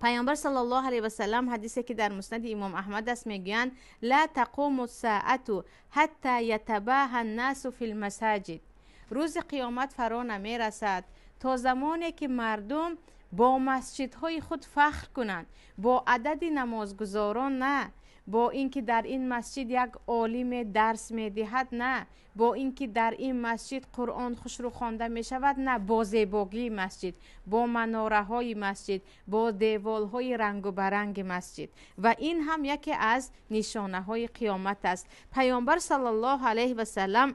Паёмбар саллаллоҳу алайҳи васаллам, ҳадисе ки дар Муснади Имом Аҳмад аст, мегӯянд: ла тақуму саату ҳатта ятабаҳа ннасу фил масаҷид. Рӯзи қиёмат фаро намерасад, то замоне ки мардум бо масҷидҳои худ фахр кунанд, бо адади намозгузорон на, бо ин ки дар ин масҷид як олиме дарс медиҳад на, бо ин ки дар ин масҷид Қуръон хушрӯ хонда мешавад на, бо зебогии масҷид, бо манораҳои масҷид, бо деволҳои рангу баранги масҷид. Ва ин ҳам яке аз нишонаҳои қиёмат аст. Паёмбар саллаллоҳу алайҳи васаллам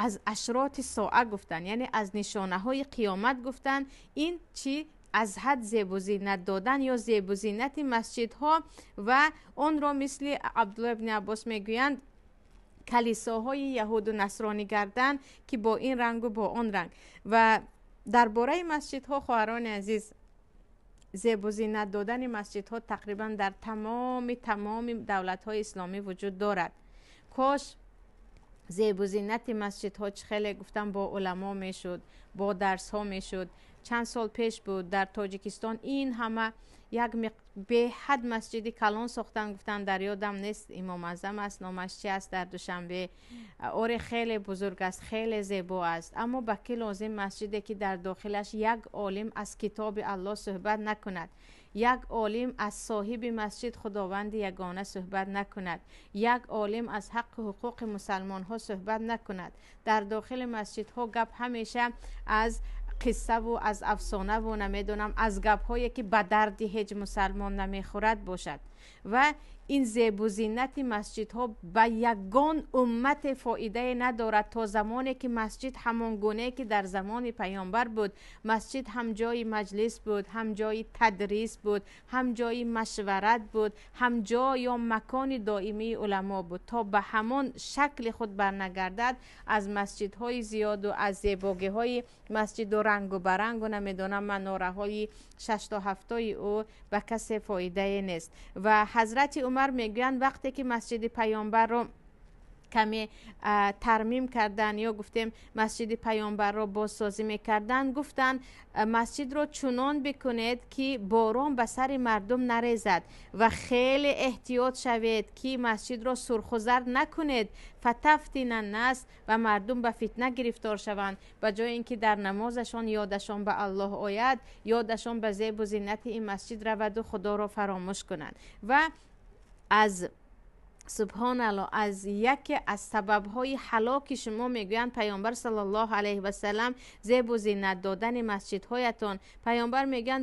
аз ашроти соа гуфтанд, яъне аз нишонаҳои қиёмат гуфтанд. Ин чӣ? Аз ҳад зебу зинат додан ё зебу зинати масҷидҳо ва онро, мисли Абдулло ибни Аббос мегӯянд, калисоҳои яҳуду насронӣ гардан, ки бо ин рангу бо он ранг. Ва дар бораи масҷидҳо, хоҳарони азиз, зебу зинат додани масҷидҳо тақрибан дар тамоми давлатҳои исломӣ вуҷуд дорад. Кош зебу зинати масҷидҳо, чӣ хеле гуфтам, бо уламо мешуд, бо дарсҳо мешуд. Чанд сол пеш буд, дар Тоҷикистон ин ҳама як беҳад масҷиди калон сохтан, гуфтан, дар ёдам нест, Имом Аъзам аст номаш, чи аст, дар Душанбе. Оре, хеле бузург аст, хеле зебо аст, аммо ба кӣ лозим масҷиде, ки дар дохилаш як олим аз китоби Аллоҳ суҳбат накунад, як олим аз соҳиби масҷид, Худованди ягона, суҳбат накунад, як олим аз ҳаққу ҳуқуқи мусалмонҳо суҳбат накунад? Дар дохили масҷидҳо гап ҳамеша аз қиссаву аз афсонаву, намедонам, аз гапҳое ки ба дарди ҳеҷ мусалмон намехӯрад бошад. Ва ин зебу зинати масҷидҳо ба ягон уммате фоидае надорад, то замоне ки масҷид ҳамон гунае ки дар замони паёмбар буд. Масҷид ҳам ҷои маҷлис буд, ҳам ҷои тадрис буд, ҳам ҷои машварат буд, ҳам ҷо ё макони доимии уламо буд. То ба ҳамон шакли худ барнагардад, аз масҷидҳои зиёду аз зебогиҳои масҷиду рангу барангу, намедонам, манораҳои шашто ҳафтои ӯ ба касе фоидае нест. Ва Ҳазрати Умар мегӯянд, вақте ки масҷиди паёмбарро каме тармим кардан ё гуфтем, масҷиди паёмбарро бозсозӣ мекарданд, гуфтанд: масҷидро чунон бикунед, ки борон ба сари мардум нарезад, ва хеле эҳтиёт шавед, ки масҷидро сурху зард накунед, фатафтина нас, ва мардум ба фитна гирифтор шаванд. Ба ҷои ин ки дар намозашон ёдашон ба Аллоҳ ояд, ёдашон ба зебу зинати ин масҷид раваду Худоро фаромӯш кунанд. Ва аз, субҳоналло, аз яке аз сабабҳои ҳалоки шумо, мегӯянд паёмбар саллаллоҳу алайҳи васалам, зебу зинат додани масҷидҳоятон. Паёмбар мегӯянд.